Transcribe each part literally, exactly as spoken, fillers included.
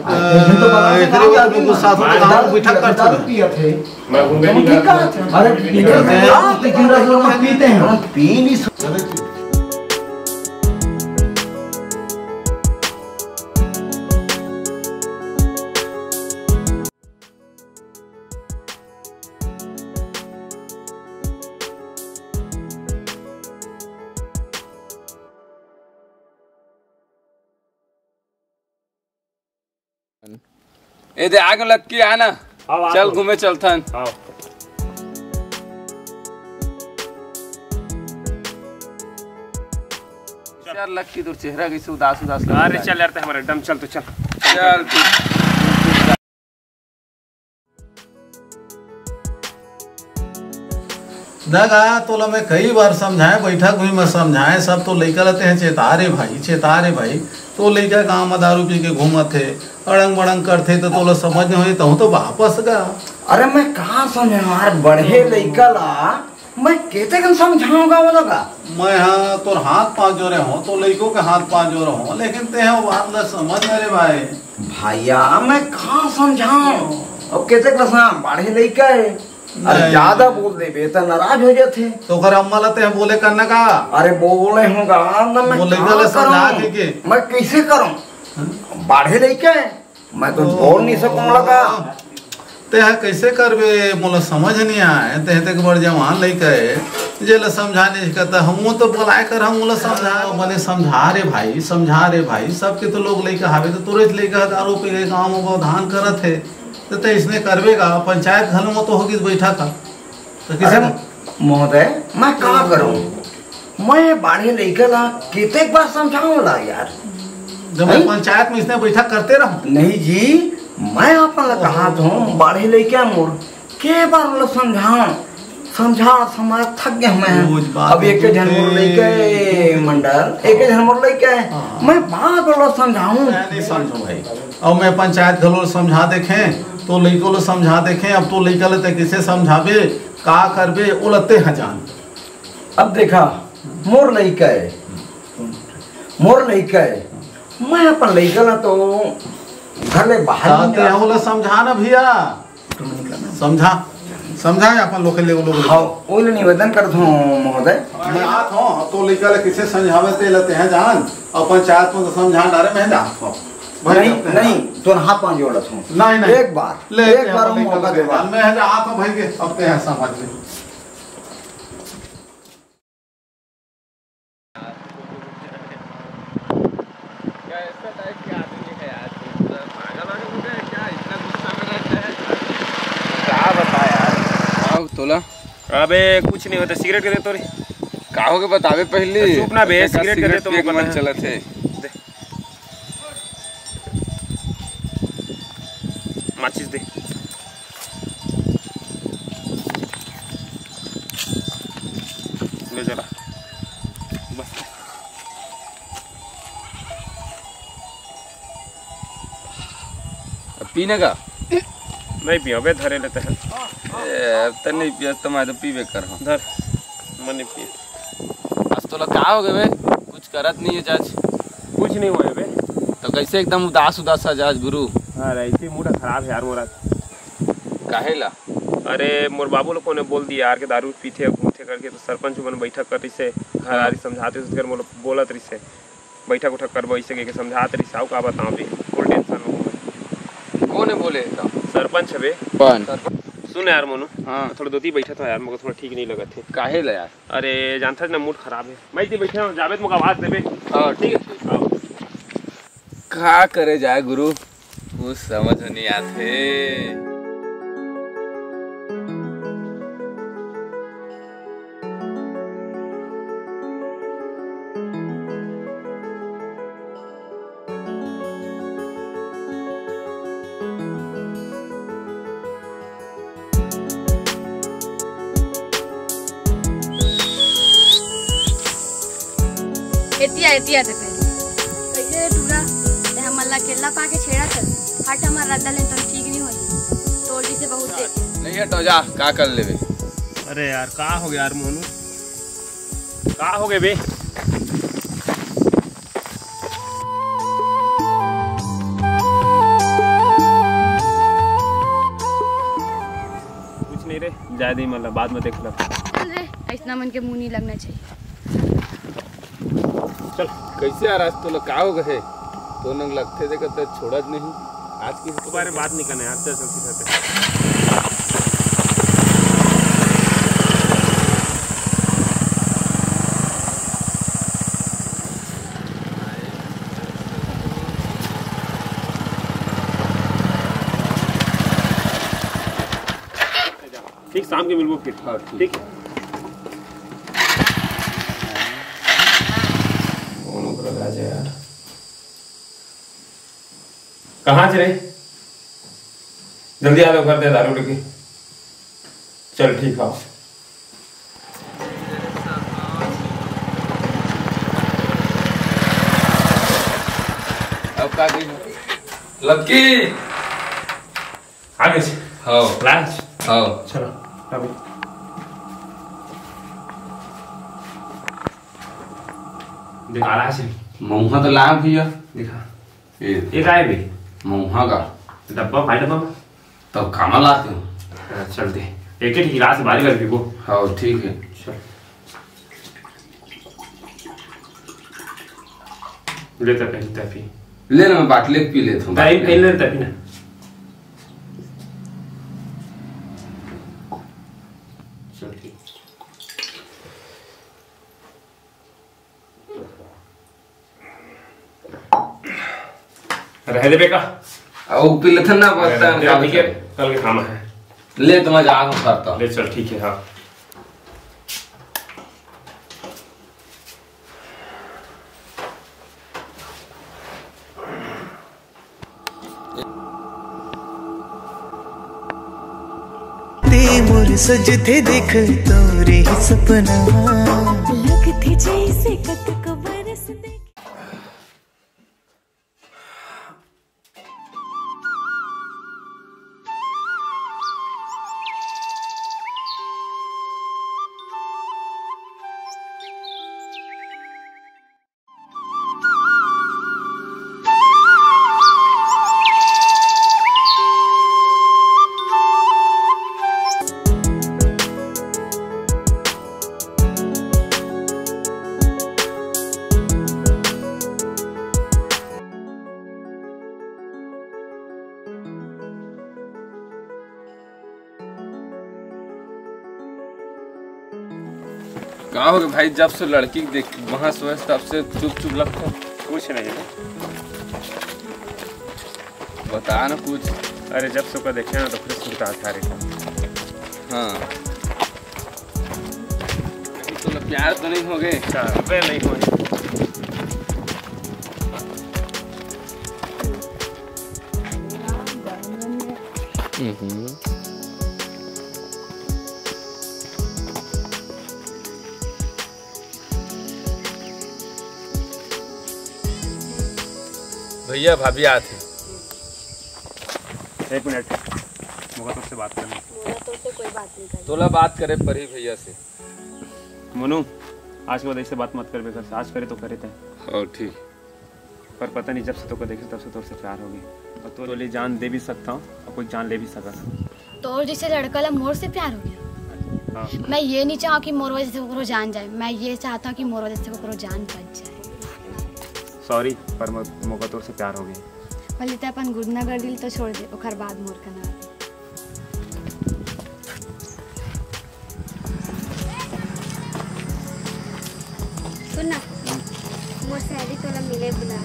अब, अरे, लेकिन तो बता दे, एकरे ऊपर कुछ साथ में गाँव में बैठा कर दारू छोड़ा। पियत हे। मैं घूमे नहीं ठीक जाता। कहा? अरे, लेकिन करते हैं। आप लेकिन रस लोग पीते हैं। हम पी नहीं सकते। ए दे, आगे लग के आना। आओ, आओ। चल, घूमे चलथन। आओ। यार, लग के तोर चेहरा कैसे उदास उदास लग अरे रहा है। चल यार, ते हमारे एकदम चल तो चल। चल, तू। दगा, तोला मैं कई बार समझाए, बैठक भी मैं समझाए, सब तो लइका ल तें चेता रे भाई, चेता रे भाई। तो लइका गाँव म दारू पी के घूमत हे, अड़ंग बड़ंग करथे, तो तोला समझ नहीं होही, तहूँ तो वापस गा। अरे मैं कहाँ समझाऊँ यार, बड़े लइका ला मैं कतेक समझाऊँ गा ओला गा। मैं हाँ तोर हाथ पाँव जोरे हों, तो लइको के हाथ पाँव जोरे हों, लेकिन तें ह बात ला समझ ना रे भाई। भैया, मैं कहाँ समझाऊँ? अब कतेक बस ना, बाढ़े लइका हे। अरे नहीं। ज्यादा बोल देबे, त नाराज हो जाथे। तो ओकर अम्मा ला तें बोले करना का? अरे बोले हों गा, ना मैं वो लइका का ला समझा करूँ? के के? मैं कैसे करूँ? हाँ? बाढ़े लइका हे, मैं तो ओ। बोल नहीं सकूँ लगा। तें ह कैसे करबे, मोला समझ नहीं आए। तें ह ते एक बड़ जवान लइका हे, जेला समझा नहीं सकता। हम वो तो बोलाए कर, हम ओला समझा, बने समझा रे भाई, समझा रे भाई। सबके तो लोग लइका हावे, तो तोरे लइका ह दारू पी के गाँव में बौधान करत हे, तो तें इसने करबे का? पंचायत घलो में तो होगिस बैठा था, तो किसे अरे का? महोदय, मैं का करूँ? मैं बाढ़े लइका ला कतेक बार समझाऊँ ला यार। जब मैं नहीं। पंचायत में इसने बैठक करते रहूँ। नहीं जी, मैं अपन ला कहा तो हूँ, बाढ़े लइका मोर के बार ओला समझाऊँ, समझा समझा थक गया मैं। रोज बात अब एक होती झन मोर है। लइका हे मंडल, एक झन मोर लइका हे, हाँ। मैं बार ओला समझाऊँ। मैं नहीं समझो भाई, अब मैं पंचायत घलो समझा देखे, तो लइको ला समझा देखे, अब तो लइका ला तें किसे समझाबे, का करबे, ओला तें ह जान। अब देखा, मोर लइका हे, मोर लइका हे, मैं अपन लइका ला तो घर ले बाहर नहीं तें निकाल। ओला समझा ना भैया, समझा, समझा अपन लोग के ले, वो लोग हाँ, ओला निवेदन करत हूँ महोदय। मैं आत हूँ, तो लइका ला किसे समझावे, तेला तें ह जान, अपन चार तो समझा डारे, मैं जात हूँ। भाई नहीं, जाते हैं। नहीं, तो हाथ पाँव जोड़त हूँ। नहीं, नहीं। एक बार, ले, एक ले, बार अपन हम लइका मौका ला देवा। मैं जात हूँ भाई के, अब तें ह समझ ले। कैसा टाइप के आदमी है यार, पूरा पागल वागल हो गया है क्या? इतना गुस्सा में रहता है। का बताए यार? का हो तोला? अबे कुछ नहीं होता, सिगरेट के दे तोरी। का हो गे बताबे पहिली? चुप ना बे, सिगरेट के दे तो पिए के मन चलत हे। दे। माचिस दे। ले जरा। बस। अब पीने का? नहीं पियो बे, धरे लेते हैं। ए, अब त नहीं पियो, त मैं तो पीबे कर हूँ। धर, मैं नहीं पिए। बस तोला का हो गे बे? कुछ करत नहीं है आज। कुछ नहीं हुआ है बे। तो कैसे एकदम उदास उदास आज, आज गुरु? हाँ, ऐसे ही मूड खराब है यार मोरा। काहे ला? अरे, मोर बाबू लोग कोने बोल दिया यार के दारू पीथे, घूमथे करके, तो सरपंच मन बैठक कर रहिसे, घर आ रही समझाते, उस घर मोला बोलत रहिसे, बैठक उठक करबो, ऐसे कह के समझात रहिसे। अउ का बताऊं बे, फुल टेंशन में हूं। कोने बोले हे त? सरपंच हवे। कौन? सुन यार मोनू, हाँ। थोड़ा दोती बैठा था यार, मोला थोड़ा ठीक नहीं लगत हे। काहे ला यार? अरे, जानता ना, मूड खराब है। मैं इतनी बैठा हूँ, जावेद मोला आवाज देबे। हाँ, ठीक है। ठीक है। हाँ। का करे जाए गुरु, कुछ समझ नहीं आथे। एतिया, एतिया ते पहले। कैसे रे टूरा? ते हमन ला अकेल्ला पाके छेड़ा चल। हट हमर रद्दा ले तो ठीक नहीं होई। तोर जी से बहुत देख। नहीं हटो जा, का कर लेबे? अरे यार, का हो गया यार मोनू? का हो गए बे? कुछ नहीं रे, जाए दे, मतलब बाद में देख लो। चल रे, ऐसना मन के मुंह नहीं लगना चाहिए। चल। कैसे यार, आज तोला का हो गए? तो नंग लगथे देखत छोड़त नहीं। आज की के बारे में बात नहीं करना यार, चल, चल, सीधा चल। ठीक, शाम के मिलबो फिर। हाँ, ठीक। ठीक। कौन ओकरा राजा यार? कहाँ से रे? जल्दी आ लो, घर दे दारू लेके। चल ठीक है। अब का कही? लक्की। आ गए। हाँ। लाज। हाँ। चलो। अभी। दिखा रहा है। मऊहा तो ला भैया। दिखा। ये ये काय बे? मऊहा का। डब्बा, भाई डब्बा। तब कामा लाते हो? हाँ, चल दे। एक एक गिलास बारी कर पीबो। हाँ, ठीक है। चल। ले तो पहले तपी। ले ना, मैं बाटले पी लेता हूँ, टाइम बाटले। पहले तपी ना। चल ठीक। रह दे बेका। अब पी लेथन ना, अरे, बता रह दे, का ठीक है, बता। कल के खाना है। ले तो मैं जा रहा हूँ घर तो। ले चल, ठीक है, हाँ। ते मोर सजथे देख तोरे ही सपना। लगथे जैसे कतक बरस देख। का हो गे भाई, जब से लड़की के देख, वहां सोए तब से चुप चुप लगता। कुछ नहीं है। बता ना कुछ। अरे, जब से ओकर देखे ना, तो फिर सुनता था रे। हाँ। तो प्यार तो नहीं हो गए? अच्छा, अबे नहीं हो। हम्म। भैया, भाभी आत हे। एक मिनट, मोला तोर से बात करना। मोला तोर से कोई बात नहीं करना। तोला बात करे परी भैया से। मोनू, आज के बाद ऐसे बात मत करबे कर, आज करे तो करे तय। हाँ, ठीक। पर पता नहीं, जब से तोके देखे, तब से तोर से प्यार हो गई। और तोर लिए जान दे भी सकता हूँ और कोई जान ले भी सकता हूँ। तोर जइसे लड़का ला मोर से प्यार हो गया। हाँ। मैं ये नहीं चाहूँ कि मोर वजह से ककरो जान जाए, मैं ये चाहता हूँ कि मोर वजह से ककरो जान बच जाए। सॉरी, पर मो-, मोका तोर से प्यार हो गया। भले ते अपन गुरु नगर दिल तो छोड़ दे, ओकर बाद मोर कना। सुन ना, मोर सहेली तोला मिले बुला।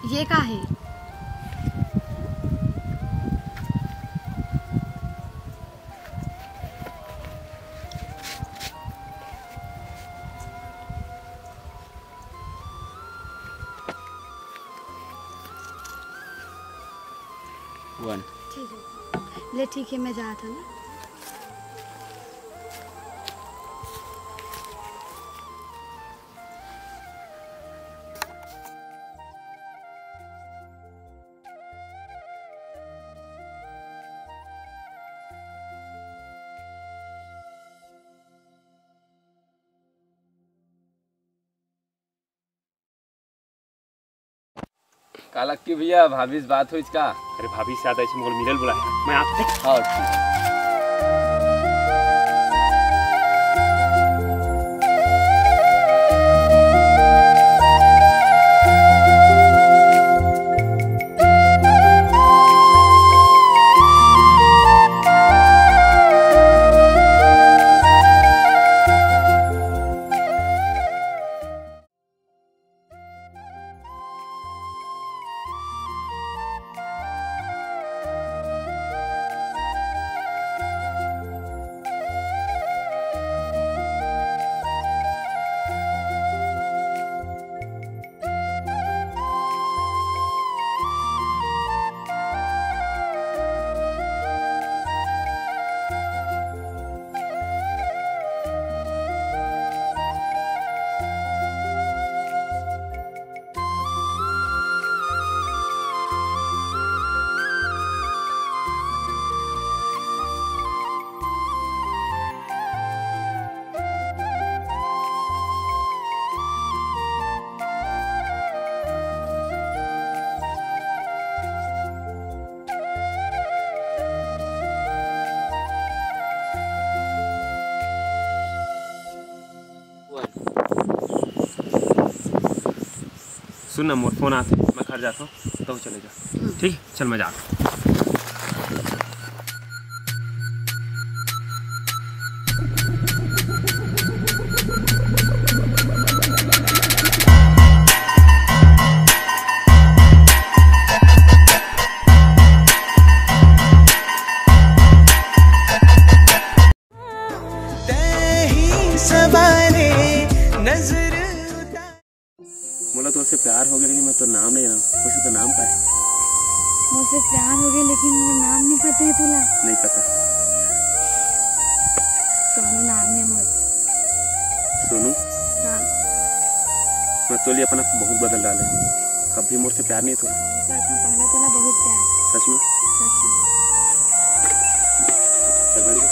ये का है? वन। ठीक है, ले ठीक है, मैं जात हूँ ना। का लक्की भैया, भाभी से बात होइस का? अरे भाभी से ज्यादा ऐसे मोला मिलल बुलाया, मैं आप। हाँ, ठीक। सुन ना, मोर फोन आथे, मैं घर जाता हूँ, तो चले जा। ठीक, चल मैं जाता हूँ। मोला तोर से प्यार हो गया, लेकिन मैं तो नाम नहीं जानता। वैसे तो नाम का है? मोर से प्यार हो गया, लेकिन मोर नाम नहीं पता है तोला। नहीं पता। सोनू नाम है मोर। सोनू? हाँ। मैं तोली अपन आप बहुत बदल डाले। कभी मोर से प्यार नहीं तोला। सच में, पहले तोला बहुत प्यार। सच में? सच में। चल, बैठ जा।